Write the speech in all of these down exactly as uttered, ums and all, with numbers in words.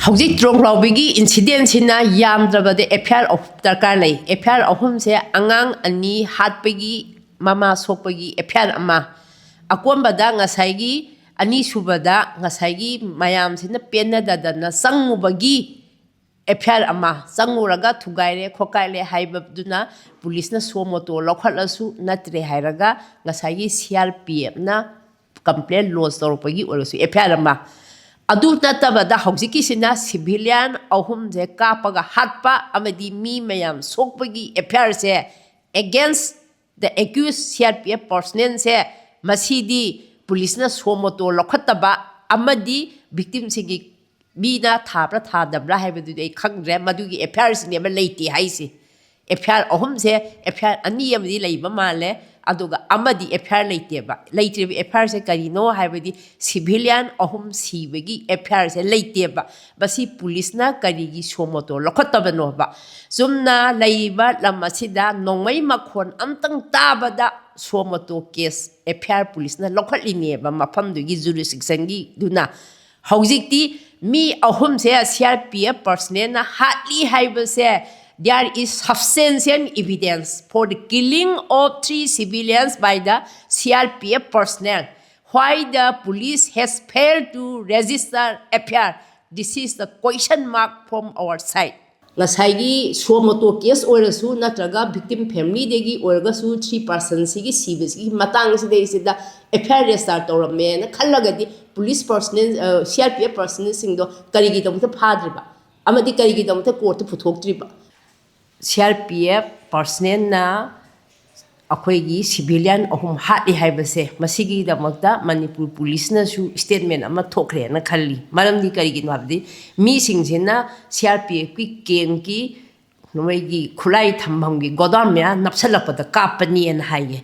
ꯍꯧꯖꯤꯛ ꯇ꯭ꯔꯣꯡꯂꯥꯎꯕꯤꯒꯤ ꯏꯟꯁꯤꯗꯦꯟꯁꯤꯅ ꯌꯥꯝꯗ꯭ꯔꯕꯗ F I R ꯑꯍꯨꯝ ꯗꯔꯀꯥꯔ ꯂꯩ꯫ ꯑꯦꯐ ꯑꯥꯏ ꯑꯥꯔ ꯑꯍꯨꯝꯁꯦ ꯑꯉꯥꯡ ꯑꯅꯤ ꯍꯥꯠꯄꯒꯤ, ꯃꯃꯥ ꯁꯣꯛꯄꯒꯤ ꯑꯦꯐ ꯑꯥꯏ ꯑꯥꯔ ꯑꯃ, ꯑꯀꯣꯟꯕꯗ ꯉꯁꯥꯏꯒꯤ ꯑꯅꯤꯁꯨꯕꯗ ꯉꯁꯥꯏꯒꯤ ꯃꯌꯥꯝꯁꯤꯅ ꯄꯦꯟꯅꯗꯗꯅ ꯆꯪꯉꯨꯕꯒꯤ ꯑꯦꯐ ꯑꯥꯏ ꯑꯥꯔ ꯑꯃ, ꯆꯪꯉꯨꯔꯒ ꯊꯨꯒꯥꯏꯔꯦ ꯈꯣꯠꯀꯥꯏꯔꯦ ꯍꯥꯏꯕꯗꯨꯅ ꯄꯨꯂꯤꯁꯅ ꯁꯣ ꯃꯣꯇꯣ ꯂꯧꯈꯠꯂꯁꯨ ꯅꯠꯇ꯭ꯔꯦ ꯍꯥꯏꯔꯒ ꯉꯁꯥꯏꯒꯤ ꯁꯤ ꯑꯥꯔ ꯄꯤ ꯑꯦꯐꯅ ꯀꯝꯄ꯭ꯂꯦꯟ ꯂꯣꯖ ꯇꯧꯔꯛꯄꯒꯤ ꯑꯣꯏꯔꯁꯨ ꯑꯦꯐ ꯑꯥꯏ ꯑꯥꯔ ꯑꯃ꯫ ꯑꯗꯨ ꯅꯠꯇꯕꯗ ꯍꯧꯖꯤꯛꯀꯤꯁꯤꯅ ꯁꯤꯚꯤꯂꯤꯌꯥꯟ ꯑꯍꯨꯝꯁꯦ ꯀꯥꯞꯄꯒ ꯍꯥꯠꯄ ꯑꯃꯗꯤ ꯃꯤ ꯃꯌꯥꯝ ꯁꯣꯛꯄꯒꯤ ꯑꯦꯐ ꯑꯥꯏ ꯑꯥꯔꯁꯦ against the accused C R P F personnelꯁꯦ, ꯃꯁꯤꯗꯤ ꯄꯨꯂꯤꯁꯅ ꯁꯣ ꯃꯣꯇꯣ ꯂꯧꯈꯠꯇꯕ ꯑꯃꯗꯤ ꯚꯤꯛꯇꯤꯝꯁꯤꯡꯒꯤ ꯃꯤꯅ ꯊꯥꯕ꯭ꯔꯥ ꯊꯥꯗꯕ꯭ꯔꯥ ꯍꯥꯏꯕꯗꯨꯗꯤ ꯑꯩ ꯈꯪꯗ꯭ꯔꯦ꯫ ꯃꯗꯨꯒꯤ ꯑꯦꯐ ꯑꯥꯏ ꯑꯥꯔꯁꯤꯅꯦꯕ ꯂꯩꯇꯦ ꯍꯥꯏꯁꯦ꯫ ꯑꯦꯐ ꯑꯥꯏ ꯑꯥꯔ ꯑꯍꯨꯝꯁꯦ, ꯑꯦꯐ ꯑꯥꯏ ꯑꯥꯔ ꯑꯅꯤ ꯑꯃꯗꯤ ꯂꯩꯕ ꯃꯥꯜꯂꯦ, ꯑꯗꯨꯒ ꯑꯃꯗꯤ ꯑꯦꯐ ꯑꯥꯏ ꯑꯥꯔ ꯂꯩꯇꯦꯕ꯫ ꯂꯩꯇ꯭ꯔꯤꯕ ꯑꯦꯐ ꯑꯥꯏ ꯑꯥꯔꯁꯦ ꯀꯔꯤꯅꯣ ꯍꯥꯏꯕꯗꯤ ꯁꯤꯚꯤꯂꯤꯌꯥꯟ ꯑꯍꯨꯝ ꯁꯤꯕꯒꯤ ꯑꯦꯐ ꯑꯥꯏ ꯑꯥꯔꯁꯦ ꯂꯩꯇꯦꯕ꯫ ꯃꯁꯤ ꯄꯨꯂꯤꯁꯅ ꯀꯔꯤꯒꯤ ꯁꯣ ꯃꯣꯇꯣ ꯂꯧꯈꯠꯇꯕꯅꯣꯕ? ꯆꯨꯝꯅ ꯂꯩꯔꯤꯕ ꯂꯝ ꯑꯁꯤꯗ ꯅꯣꯡꯃꯩ ꯃꯈꯣꯟ ꯑꯝꯇꯪ ꯇꯥꯕꯗ ꯁꯣ ꯃꯣꯇꯣ ꯀꯦꯁ, ꯑꯦꯐ ꯑꯥꯏ ꯑꯥꯔ ꯄꯨꯂꯤꯁꯅ ꯂꯧꯈꯠꯂꯤꯅꯦꯕ ꯃꯐꯝꯗꯨꯒꯤ ꯖꯨꯔꯤꯁꯗꯤꯛꯁꯟꯒꯤꯗꯨꯅ꯫ ꯍꯧꯖꯤꯛꯇꯤ ꯃꯤ ꯑꯍꯨꯝꯁꯦ ꯁꯤ ꯑꯥꯔ ꯄꯤ ꯑꯦꯐ ꯄꯔꯁꯅꯦꯜꯅ ꯍꯥꯠꯂꯤ ꯍꯥꯏꯕꯁꯦ, there is substantial evidence for the killing of three civilians by the C R P F personnel. Why the police has failed to register F I R? This is the question mark from our side. ꯉꯁꯥꯏꯒꯤ ꯁꯣ ꯃꯣꯇꯣ case ꯑꯣꯏꯔꯁꯨ ꯅꯠꯇ꯭ꯔꯒ victim ꯐꯦꯃꯤꯂꯤꯗꯒꯤ ꯑꯣꯏꯔꯒꯁꯨ three ꯄꯥꯔꯁꯟꯁꯤꯒꯤ ꯁꯤꯕꯁꯤꯒꯤ ꯃꯇꯥꯡꯁꯤꯗꯩꯁꯤꯗ F I R register ꯇꯧꯔꯝꯃꯦꯅ ꯈꯜꯂꯒꯗꯤ police personnel, C R P F ꯄꯔꯁꯅꯦꯜꯁꯤꯡꯗꯣ ꯀꯔꯤꯒꯤꯗꯃꯛꯇ ꯐꯥꯗ꯭ꯔꯤꯕ ꯑꯃꯗꯤ ꯀꯔꯤꯒꯤꯗꯃꯛꯇ ꯀꯣꯔꯠꯇ ꯄꯨꯊꯣꯛꯇ꯭ꯔꯤꯕ? ꯁꯤ ꯑꯥꯔ ꯄꯤ ꯑꯦꯐ ꯄꯔꯁꯅꯦꯜꯅ ꯑꯩꯈꯣꯏꯒꯤ ꯁꯤꯚꯤꯂꯤꯌꯟ ꯑꯍꯨꯝ ꯍꯥꯠꯂꯤ ꯍꯥꯏꯕꯁꯦ, ꯃꯁꯤꯒꯤꯗꯃꯛꯇ ꯃꯅꯤꯄꯨꯔ ꯄꯨꯂꯤꯁꯅꯁꯨ ꯁ꯭ꯇꯦꯠꯃꯦꯟ ꯑꯃ ꯊꯣꯛꯈ꯭ꯔꯦꯅ ꯈꯜꯂꯤ꯫ ꯃꯔꯝꯗꯤ ꯀꯔꯤꯒꯤꯅꯣ ꯍꯥꯏꯕꯗꯤ ꯃꯤꯁꯤꯡꯁꯤꯅ ꯁꯤ ꯑꯥꯔ ꯄꯤ ꯑꯦꯐꯀꯤ ꯀꯦꯝꯞꯀꯤ ꯃꯣꯏꯒꯤ ꯈꯨꯠꯂꯥꯏ ꯊꯝꯐꯝꯒꯤ ꯒꯣꯗꯥꯎꯟ ꯃꯌꯥ ꯅꯞꯁꯜꯂꯛꯄꯗ ꯀꯥꯞꯄꯅꯦꯅ ꯍꯥꯏꯌꯦ꯫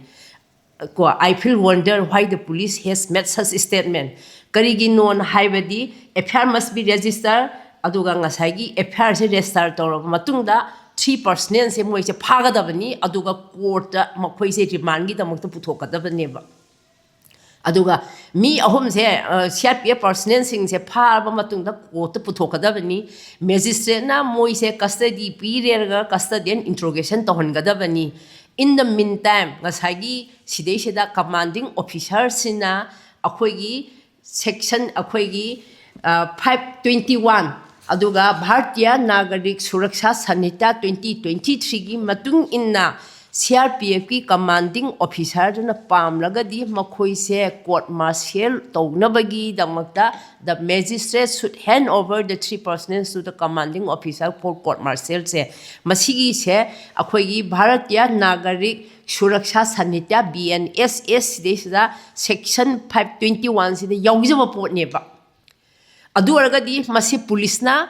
ꯀꯣ, "I feel wonder why the police has made such statement." ꯀꯔꯤꯒꯤꯅꯣꯅ ꯍꯥꯏꯕꯗꯤ, "F I R must be registered", ꯑꯗꯨꯒ ꯉꯁꯥꯏꯒꯤ ꯑꯦꯐ ꯑꯥꯏ ꯑꯥꯔꯁꯦ ꯔꯦꯖꯤꯁꯇꯥꯔ ꯇꯧꯔꯕ ꯃꯇꯨꯡꯗ ꯊ꯭ꯔꯤ ꯄꯔꯁꯅꯦꯜꯁꯦ ꯃꯣꯏꯁꯦ ꯐꯥꯒꯗꯕꯅꯤ, ꯑꯗꯨꯒ ꯀꯣꯔꯠꯇ ꯃꯈꯣꯏꯁꯦ ꯔꯤꯃꯥꯟꯒꯤꯗꯃꯛꯇ ꯄꯨꯊꯣꯛꯀꯗꯕꯅꯦꯕ꯫ ꯑꯗꯨꯒ ꯃꯤ ꯑꯍꯨꯝꯁꯦ, CRPF personnelꯁꯤꯡꯁꯦ ꯐꯥꯔꯕ ꯃꯇꯨꯡꯗ courtꯇ ꯄꯨꯊꯣꯛꯀꯗꯕꯅꯤ꯫ Magistrateꯅ ꯃꯣꯏꯁꯦ custody ꯄꯤꯔꯦꯔꯒ custodial interrogation ꯇꯧꯍꯟꯒꯗꯕꯅꯤ꯫ In the meantime, ꯉꯁꯥꯏꯒꯤ ꯁꯤꯗꯩꯁꯤꯗ commanding officerꯁꯤꯅ ꯑꯩꯈꯣꯏꯒꯤ section, ꯑꯩꯈꯣꯏꯒꯤ five twenty one, ꯑꯗꯨꯒ ꯚꯥꯔꯇꯤꯌꯥ ꯅꯥꯒꯔꯤꯛ ꯁꯨꯔꯛꯁꯥ ꯁꯟꯍꯤꯇꯥ twenty twenty threeꯒꯤ ꯃꯇꯨꯡ ꯏꯟꯅ CRPFꯀꯤ commanding officerꯗꯨꯅ ꯄꯥꯝꯂꯒꯗꯤ ꯃꯈꯣꯏꯁꯦ court martial ꯇꯧꯅꯕꯒꯤꯗꯃꯛꯇ the magistrate should hand over the three personnel to the commanding officer for court martialꯁꯦ, ꯃꯁꯤꯒꯤꯁꯦ ꯑꯩꯈꯣꯏꯒꯤ ꯚꯥꯔꯇꯤꯌꯥ ꯅꯥꯒꯔꯤꯛ ꯁꯨꯔꯛꯁꯥ ꯁꯟꯍꯤꯇꯥ, BNSS ꯁꯤꯗꯩꯁꯤꯗ section five twenty oneꯁꯤꯗ ꯌꯥꯎꯖꯕ ꯄꯣꯠꯅꯦꯕ꯫ ꯑꯗꯨ ꯑꯣꯏꯔꯒꯗꯤ ꯃꯁꯤ ꯄꯨꯂꯤꯁꯅ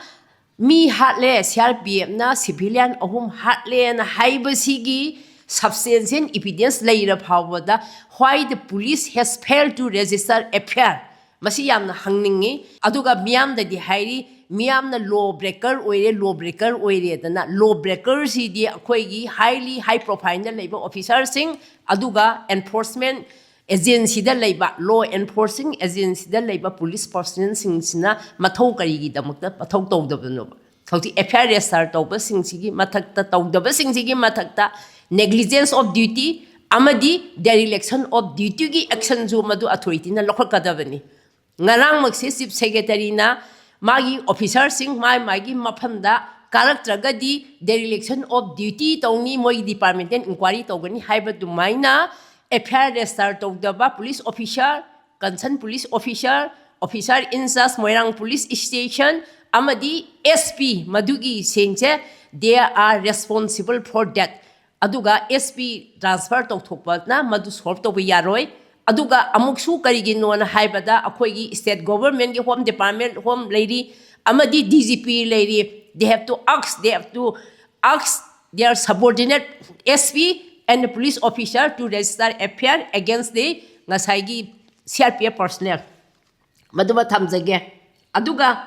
ꯃꯤ ꯍꯥꯠꯂꯦ, CRPFꯅ civilian ꯑꯍꯨꯝ ꯍꯥꯠꯂꯦꯅ ꯍꯥꯏꯕꯁꯤꯒꯤ substantial evidence ꯂꯩꯔ ꯐꯥꯎꯕꯗ, why the police has failed to register FIR? ꯃꯁꯤ ꯌꯥꯝꯅ ꯍꯪꯅꯤꯡꯉꯤ꯫ ꯑꯗꯨꯒ ꯃꯤꯌꯥꯝꯗꯗꯤ ꯍꯥꯏꯔꯤ, ꯃꯤꯌꯥꯝꯅ law breaker ꯑꯣꯏꯔꯦ, law breaker ꯑꯣꯏꯔꯦꯗꯅ꯫ Law breakerꯁꯤꯗꯤ ꯑꯩꯈꯣꯏꯒꯤ highly high profileꯗ ꯂꯩꯕ officerꯁꯤꯡ, ꯑꯗꯨꯒ enforcement agencyꯗ ꯂꯩꯕ, law enforcing agencyꯗ ꯂꯩꯕ police personnelꯁꯤꯡꯁꯤꯅ ꯃꯊꯧ ꯀꯔꯤꯒꯤꯗꯃꯛꯇ ꯃꯊꯧ ꯇꯧꯗꯕꯅꯣꯕ? ꯍꯧꯖꯤꯛ FIR register ꯇꯧꯕꯁꯤꯡꯁꯤꯒꯤ ꯃꯊꯛꯇ, ꯇꯧꯗꯕꯁꯤꯡꯁꯤꯒꯤ ꯃꯊꯛꯇ negligence of duty ꯑꯃꯗꯤ dereliction of dutyꯒꯤ actionꯁꯨ ꯃꯗꯨ authorityꯅ ꯂꯧꯈꯠꯀꯗꯕꯅꯤ꯫ ꯉꯔꯥꯡꯃꯛꯁꯦ Chief Secretaryꯅ ꯃꯥꯒꯤ officerꯁꯤꯡ ꯃꯥꯏ ꯃꯥꯒꯤ ꯃꯐꯝꯗ ꯀꯥꯔꯛꯇ꯭ꯔꯒꯗꯤ dereliction of duty ꯇꯧꯅꯤ, ꯃꯣꯏꯒꯤ departmental inquiry ꯇꯧꯒꯅꯤ ꯍꯥꯏꯕ ꯑꯗꯨꯃꯥꯏꯅ FIR register ꯇꯧꯗꯕ police officer, concerned police officer, officer in charge Moirang police station ꯑꯃꯗꯤ SP, ꯃꯗꯨꯒꯤ ꯁꯤꯡꯁꯦ they are responsible for that꯫ ꯑꯗꯨꯒ SP transfer ꯇꯧꯊꯣꯛꯄꯅ ꯃꯗꯨ solve ꯇꯧꯕ ꯌꯥꯔꯣꯏ꯫ ꯑꯗꯨꯒ ꯑꯃꯨꯛꯁꯨ ꯀꯔꯤꯒꯤꯅꯣꯅ ꯍꯥꯏꯕꯗ, ꯑꯩꯈꯣꯏꯒꯤ state governmentꯀꯤ home department, home ꯂꯩꯔꯤ, ꯑꯃꯗꯤ DGP ꯂꯩꯔꯤ, they have to ask, they have to ask their subordinate SP and police officer to register FIR against the ꯉꯁꯥꯏꯒꯤ CRPF personnel꯫ ꯃꯗꯨꯃ ꯊꯝꯖꯒꯦ꯫ ꯑꯗꯨꯒ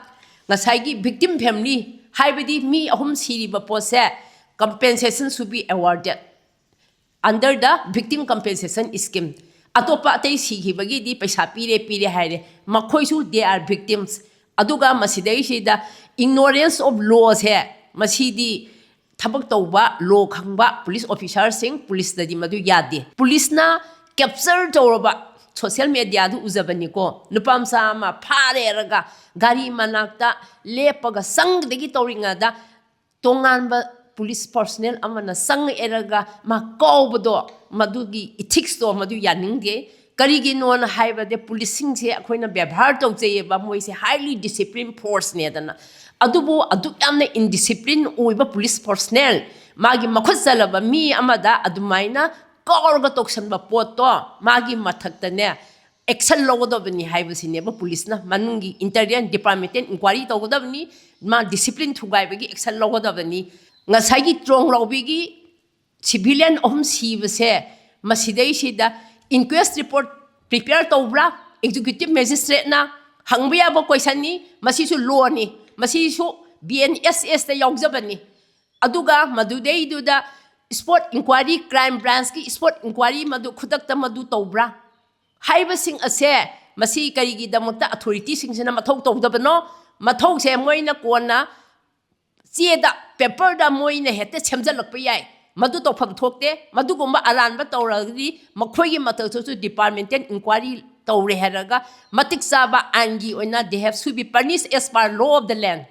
ꯉꯁꯥꯏꯒꯤ victim family, ꯍꯥꯏꯕꯗꯤ ꯃꯤ ꯑꯍꯨꯝ ꯁꯤꯔꯤꯕ ꯄꯣꯠꯁꯦ, compensation should be awarded under the victim compensation scheme꯫ ꯑꯇꯣꯞꯄ ꯑꯇꯩ ꯁꯤꯈꯤꯕꯒꯤꯗꯤ ꯄꯩꯁꯥ ꯄꯤꯔꯦ ꯄꯤꯔꯦ ꯍꯥꯏꯔꯦ, ꯃꯈꯣꯏꯁꯨ they are victims꯫ ꯑꯗꯨꯒ ꯃꯁꯤꯗꯩꯁꯤꯗ ignorance of lawꯁꯦ, ꯃꯁꯤꯗꯤ ꯊꯕꯛ ꯇꯧꯕ ꯂꯣ ꯈꯪꯕ ꯄꯨꯂꯤꯁ ꯑꯣꯐꯤꯁꯥꯔꯁꯤꯡ, ꯄꯨꯂꯤꯁꯇꯗꯤ ꯃꯗꯨ ꯌꯥꯗꯦ꯫ ꯄꯨꯂꯤꯁꯅ ꯀꯦꯞꯆꯔ ꯇꯧꯔꯕ, ꯁꯣꯁꯤꯌꯦꯜ ꯃꯦꯗꯤꯌꯥꯗ ꯎꯖꯕꯅꯤꯀꯣ, ꯅꯨꯄꯥ ꯃꯆꯥ ꯑꯃ ꯐꯥꯔꯦꯔꯒ ꯒꯥꯔꯤ ꯃꯅꯥꯛꯇ ꯂꯦꯞꯄꯒ ꯆꯪꯗꯒꯤ ꯇꯧꯔꯤꯉꯩꯗ ꯇꯣꯉꯥꯟꯕ ꯄꯨꯂꯤꯁ ꯄꯔꯁꯅꯦꯜ ꯑꯃꯅ ꯆꯪꯉꯛꯑꯦꯔꯒ ꯃꯥ ꯀꯥꯎꯕꯗꯣ, ꯃꯗꯨꯒꯤ ꯏꯊꯤꯛꯁꯇꯣ ꯃꯗꯨ ꯌꯥꯅꯤꯡꯗꯦ꯫ ꯀꯔꯤꯒꯤꯅꯣꯅ ꯍꯥꯏꯕꯗ ꯄꯨꯂꯤꯁꯁꯤꯡꯁꯦ ꯑꯩꯈꯣꯏꯅ ꯕꯦꯕꯥꯔ ꯇꯧꯖꯩꯑꯕ, ꯃꯣꯏꯁꯦ highly discipline forceꯅꯦꯗꯅ꯫ ꯑꯗꯨꯕꯨ ꯑꯗꯨꯛ ꯌꯥꯝꯅ ꯏꯟꯗꯤꯁꯤꯄ꯭ꯂꯤꯟ ꯑꯣꯏꯕ ꯄꯨꯂꯤꯁ ꯄꯔꯁꯅꯦꯜ, ꯃꯥꯒꯤ ꯃꯈꯨꯠ ꯆꯜꯂꯕ ꯃꯤ ꯑꯃꯗ ꯑꯗꯨꯃꯥꯏꯅ ꯀꯥꯎꯔꯒ ꯇꯧꯁꯟꯕ ꯄꯣꯠꯇꯣ, ꯃꯥꯒꯤ ꯃꯊꯛꯇꯅꯦ ꯑꯦꯛꯁꯟ ꯂꯧꯒꯗꯕꯅꯤ ꯍꯥꯏꯕꯁꯤꯅꯦꯕ ꯄꯨꯂꯤꯁꯅ, ꯃꯅꯨꯡꯒꯤ ꯏꯟꯇꯔꯅꯦꯜ ꯗꯤꯄꯥꯔꯠꯃꯦꯟꯇꯦꯜ ꯏꯟꯀ꯭ꯋꯥꯏꯔꯤ ꯇꯧꯒꯗꯕꯅꯤ, ꯃꯥ ꯗꯤꯁꯤꯄ꯭ꯂꯤꯟ ꯊꯨꯒꯥꯏꯕꯒꯤ ꯑꯦꯛꯁꯟ ꯂꯧꯒꯗꯕꯅꯤ꯫ ꯉꯁꯥꯏꯒꯤ ꯇ꯭ꯔꯣꯡꯂꯥꯎꯕꯤꯒꯤ ꯁꯤꯚꯤꯂꯤꯌꯟ ꯑꯍꯨꯝ ꯁꯤꯕꯁꯦ, ꯃꯁꯤꯗꯩꯁꯤꯗ ꯏꯟꯀ꯭ꯋꯦꯁ ꯔꯤꯄꯣꯔꯠ ꯄ꯭ꯔꯤꯄꯦꯌꯔ ꯇꯧꯕ꯭ꯔꯥ? ꯑꯦꯛꯖꯤꯀ꯭ꯌꯨꯇꯤꯚ ꯃꯦꯖꯤꯁꯇ꯭ꯔꯦꯠꯅ ꯍꯪꯕ ꯌꯥꯕ ꯀꯣꯏꯁꯟꯅꯤ꯫ ꯃꯁꯤꯁꯨ ꯂꯣꯅꯤ, ꯃꯁꯤꯁꯨ ꯕꯤ ꯑꯦꯟ ꯑꯦꯁ ꯑꯦꯁꯇ ꯌꯥꯎꯖꯕꯅꯤ꯫ ꯑꯗꯨꯒ ꯃꯗꯨꯗꯩꯗꯨꯗ ꯁ꯭ꯄꯣꯠ ꯏꯟꯀ꯭ꯋꯥꯏꯔꯤ, ꯀ꯭ꯔꯥꯏꯝ ꯕ꯭ꯔꯥꯟꯁꯀꯤ ꯁ꯭ꯄꯣꯠ ꯏꯟꯀ꯭ꯋꯥꯏꯔꯤ ꯃꯗꯨ ꯈꯨꯗꯛꯇ ꯃꯗꯨ ꯇꯧꯕ꯭ꯔꯥ ꯍꯥꯏꯕꯁꯤꯡ ꯑꯁꯦ, ꯃꯁꯤ ꯀꯔꯤꯒꯤꯗꯃꯛꯇ ꯑꯊꯣꯔꯤꯇꯤꯁꯤꯡꯁꯤꯅ ꯃꯊꯧ ꯇꯧꯗꯕꯅꯣ? ꯃꯊꯧꯁꯦ ꯃꯣꯏꯅ ꯀꯣꯟꯅ ꯆꯦꯗ, ꯄꯦꯄꯔꯗ ꯃꯣꯏꯅ ꯍꯦꯛꯇ ꯁꯦꯝꯖꯤꯜꯂꯛꯄ ꯌꯥꯏ꯫ ꯃꯗꯨ ꯇꯧꯐꯝ ꯊꯣꯛꯇꯦ꯫ ꯃꯗꯨꯒꯨꯝꯕ ꯑꯔꯥꯟꯕ ꯇꯧꯔꯒꯗꯤ ꯃꯈꯣꯏꯒꯤ ꯃꯊꯛꯇꯁꯨ ꯗꯤꯄꯥꯔꯠꯃꯦꯟꯇꯦꯜ ꯏꯟꯀ꯭ꯋꯥꯏꯔꯤ ꯇꯧꯔꯦ ꯍꯥꯏꯔꯒ ꯃꯇꯤꯛ ꯆꯥꯕ ꯑꯥꯏꯟꯒꯤ ꯑꯣꯏꯅ they have should be punished as per law of the land꯫